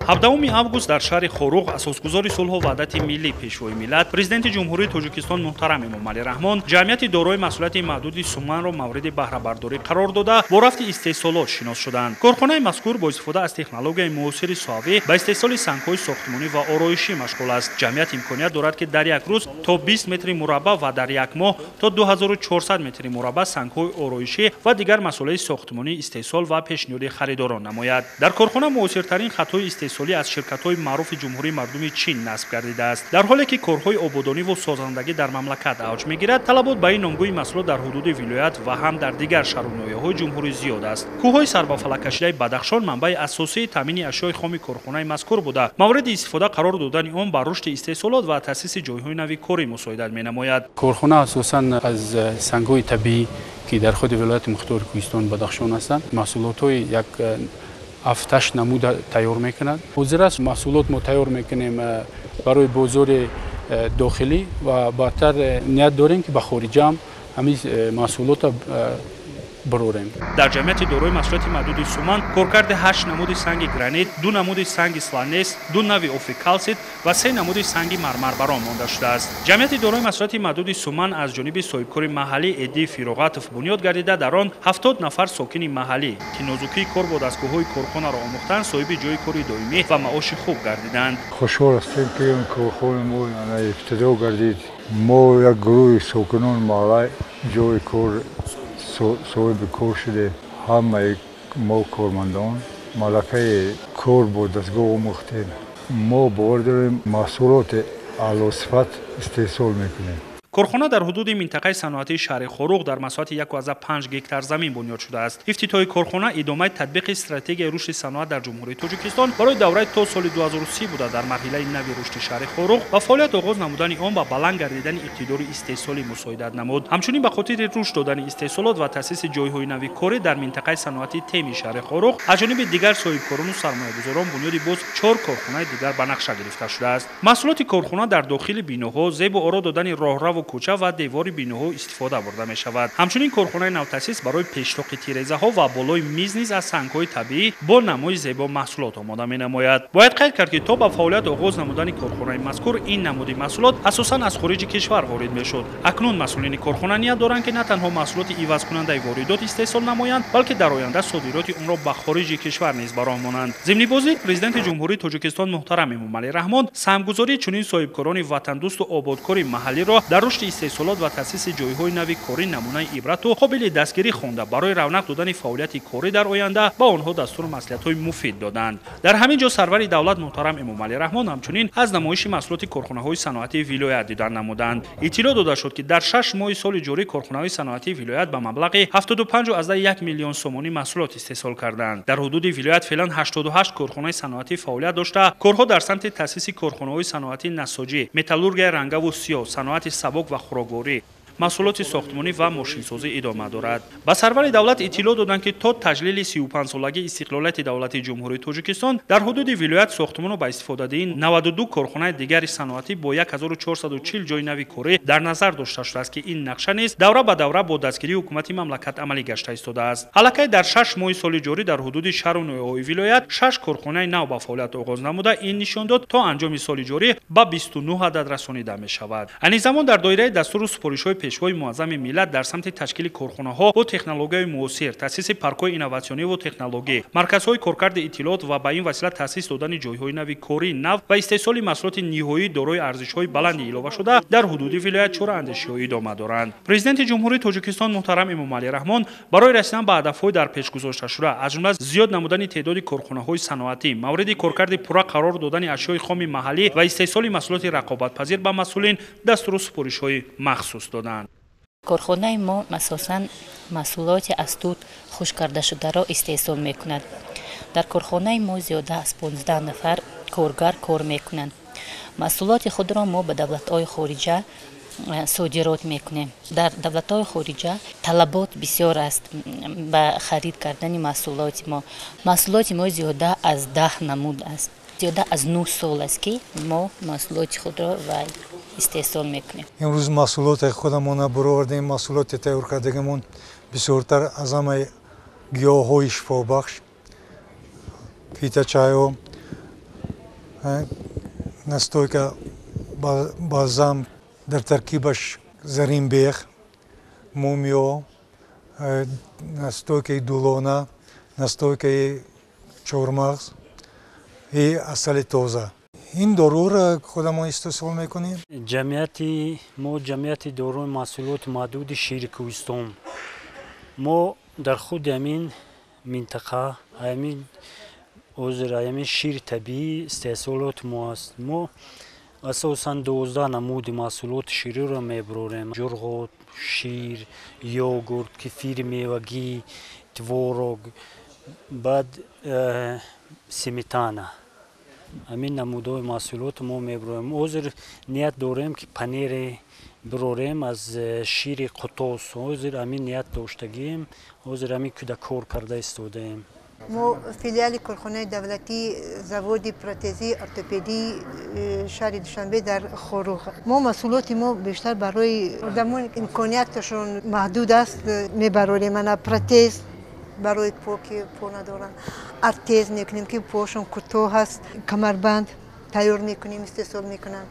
17 август дар шаҳри Хоруғ асосгузори сулҳу ваҳдати миллӣ, Пешвои миллат, Президенти Ҷумҳурии Тоҷикистон муҳтарам Эмомалӣ Раҳмон ҷамъияти дорои масъулияти маҳдуди Суманро мавриди баҳрабардорӣ қарор дода, бо рафти истеҳсолот шинос шуданд. Корхонаи мазкур бо истифода аз технологияи муосири соҳавӣ ба истеҳсоли сангҳои сохтмонӣ ва ороишӣ машғул аст. Ҷамъият имконият дорад, ки дар як рӯз то 20 метри мураббаъ ва дар як моҳ то 2400 метри мураббаъ сангҳои ороишӣ ва дигар масолеҳи сохтмонӣ истеҳсол ва пешниҳоди харидорон намояд. Дар корхона муосиртарин хатҳои истеҳсолӣ аз ширкатҳои маъруфи Ҷумҳурии Мардумии Чин насб гардидааст. Дар ҳоле ки корҳои ободонӣ ва созандагӣ дар мамлакат авҷ мегирад, талабот ба ин номгӯи маҳсулот дар ҳудуди вилоят ва ҳам дар дигар шаҳру ноҳияҳои ҷумҳурӣ зиёд аст. Кӯҳҳои сарбафалаккашидаи Бадахшон манбаи асосии таъмини ашёи хоми корхонаи мазкур буда, мавриди истифода қарор додани он ба рушди истеҳсолот ва таъсиси ҷойҳои нави корӣ мусоидат менамояд. Корхона асосан аз сангҳои табиӣ, ки дар худи вилояти мухтори Кӯҳистони Бадахшон ҳастанд, маҳсулотҳои як 7-8 намуда тайёр мекунад. Ҳозир аст маҳсулот мо тайёр мекунем барои бозори дохилӣ ва баъдтар ният дорем, ки ба хориҷа ҳам ҳамин маҳсулотро барорем. Дар ҷамъияти дорои масъулияти маҳдуди Суман коркарди 8 намуди санги гранит, 2 намуди санги сланес, 2 нави офикалсит ва 3 намуди санги мармар барон монда шудааст. Ҷамъияти дорои масъулияти маҳдуди Суман аз ҷониби соҳибкори маҳаллӣ Эдди Фироғатов бунёд гардида, дар он 70 нафар сокини маҳаллӣ, ки нозукии кор бо дастгоҳҳои корхонаро омӯхтанд, соҳиби ҷойи кори доимӣ ва маоши хуб гардиданд. Хушҳол ҳастем, ки ин корхонаи мо ибтидо гардид. Мо як гурӯҳи сокинони маҳалла ҷойи кор соҳиби кор шуде. Ҳамаи мо кормандон малакаи кор бо дастгоҳ омӯхтем. Мо бовар дорем, маҳсулоти аълосифат истеҳсол мекунем. Корхона дар ҳудуди минтақаи саноатии шаҳри Хоруғ дар масоҳати 1,5 гектар замин бунёд шудааст. Ифтитоҳи корхона идомаи татбиқи стратегияи рушди саноат дар Ҷумҳурии Тоҷикистон барои давраи то соли 2030 буда, дар марҳилаи нави рушди шаҳри Хоруғ ва фаъолият оғоз намудани он ба баланд гардидани иқтидори истеҳсолӣ мусоидат намуд. Ҳамчунин ба хотири рушд додани истеҳсолот ва таъсиси ҷойҳои нави корӣ дар минтақаи саноатии теми шаҳри Хоруғ аз ҷониби дигар соҳибкорону сармоягузорон бунёди боз 4 корхонаи дигар ба нақша гирифта шудааст. Маҳсулоти корхона дар дохили биноҳо, зебу оро додани роҳраву кӯча ва девори биноҳо истифода бурда мешавад. Ҳамчунин корхонаи навтаъсис барои пештоқи тирезаҳо ва болои миз низ аз сангҳои табиӣ бо намои зебо маҳсулот омода менамояд. Бояд қайд кард, ки то ба фаъолият оғоз намудани корхонаи мазкур ин намуди маҳсулот асосан аз хориҷи кишвар ворид мешуд. Акнун масъулини корхона ният доранд, ки на танҳо маҳсулоти ивазкунандаи воридот истеҳсол намоянд, балки дар оянда содироти онро ба хориҷи кишвар низ ба роҳ монанд. Зимни бозӣ Президенти Ҷумҳурии Тоҷикистон муҳтарам Эмомалӣ Раҳмон саҳмгузории чунин соҳибкорони ватандӯсту ободкори маҳаллиро дар рушди истеҳсолот ва таъсиси ҷойҳои нави корӣ намунаи ибрату қобили дастгирӣ хонда, барои равнақ додани фаъолияти корӣ дар оянда ба онҳо дастуру маслиҳатҳои муфид доданд. Дар ҳамин ҷо сарвари давлат муҳтарам Эмомалӣ Раҳмон ҳамчунин аз намоиши маҳсулоти корхонаҳои саноатии вилоят дидан намуданд. Иттилоъ дода шуд, ки дар 6 моҳи соли ҷорӣ корхонаҳои саноатии вилоят ба маблағи 75,1 миллион сомонӣ маҳсулот истеҳсол карданд. Дар ҳудуди вилоят феълан 88 корхонаи саноатӣ фаъолият дошта, корҳо дар самти таъсиси корхонаҳои саноатии насоҷӣ, металлургияи рангаву сиёҳ, саноати сабок ва хӯрокворӣ, маҳсулоти сохтмонӣ ва мошинсозӣ идома дорад. Ба сарвари давлат иттилоъ доданд, ки то таҷлили 35-солагии истиқлолияти давлатии Ҷумҳурии Тоҷикистон дар ҳудуди вилоят сохтмону ба истифодадиҳии 92 корхонаи дигари саноатӣ бо 1440 ҷойи нави корӣ дар назар дошта шудааст, ки ин нақша низ давра ба давра бо дастгирии ҳукумати мамлакат амалӣ гашта истодааст. Аллакай дар 6 моҳи соли ҷорӣ дар ҳудуди шаҳру ноҳияҳои вилоят 6 корхонаи нав ба фаъолият оғоз намуда, ин нишондод то анҷоми соли ҷорӣ ба 29 адад расонида мешавад. Айни замон дар доираи дастуру супоришҳои Пешвои муаззами миллат дар самти ташкили корхонаҳо бо технологияи муосир, таъсиси паркҳои инноватсионӣ ва технологӣ, марказҳои коркарди иттилоот ва ба ин васила таъсис додани ҷойҳои нави кории нав ва истеҳсоли маҳсулоти ниҳоӣ дорои арзишҳои баланди иловашуда дар ҳудуди вилоят чораандешиҳо идома доранд. Президенти Ҷумҳурии Тоҷикистон муҳтарам Эмомалӣ Раҳмон барои расидан ба ҳадафҳои дар пеш гузошташуда, аз ҷумла зиёд намудани теъдоди корхонаҳои саноатӣ, мавриди коркарди пурра қарор додани ашёи хоми маҳаллӣ ва истеҳсоли маҳсулоти рақобатпазир ба масъулин дастуру супоришҳои махсус доданд. Корхонаи мо асосан маҳсулоти аз тут хушк кардашударо истеҳсол мекунад. Дар корхонаи мо зиёда аз 15 нафар коргар кор мекунанд. Маҳсулоти худро мо ба давлатҳои хориҷа содирот мекунем. Дар давлатҳои хориҷа талабот бисёр аст ба харид кардани маҳсулоти мо. Маҳсулоти мо зиёда аз 10 намуд аст. Зиёда аз 9 сол аст, ки мо маҳсулоти худро истеҳсол мекунем. Имрӯз маҳсулоти худамонро баровардем, маҳсулоти тайёр кардагимон бисёртар аз ҳамаи гиёҳҳои шифобахш, фиточайҳо, Настойка бальзам дар таркибаш заринбех, мумиё, настойкаи дулона, настойкаи чормағз и асали тоза. Ин доруро худамон истеҳсол мекунем. Ҷамъияти мо ҷамъияти доруи маҳсулоти маҳдуди шири Кӯҳистон. Мо дар худи ҳамин минтақа, ҳамин ҳозир ҳамин шири табиӣ истеҳсолоти мо аст. Мо асосан 12 намуди маҳсулоти шириро мебарорем: ҷурғот, шир, йогурт, кефири мевагӣ, творог, баъд сметана. Ҳамин намудҳои маҳсулотро мо мебарорем. Ҳозир ният дорем, ки панере бирорем аз шири қутос. Ҳозир ҳамин ният доштагием, ҳозир ҳамин куда кор карда истодаем. Мо филиали корхонаи давлатии заводи протезии ортопедии шаҳри Душанбе дар Хоруғ. Мо маҳсулоти мо бештар барои одамоне, имконияташон маҳдуд аст, мебарорем. Ана протез барои по, ки по надоранд, ортез мекунем, ки пошон кӯтоҳ аст, камарбанд тайёр мекунем, истеҳсол мекунанд.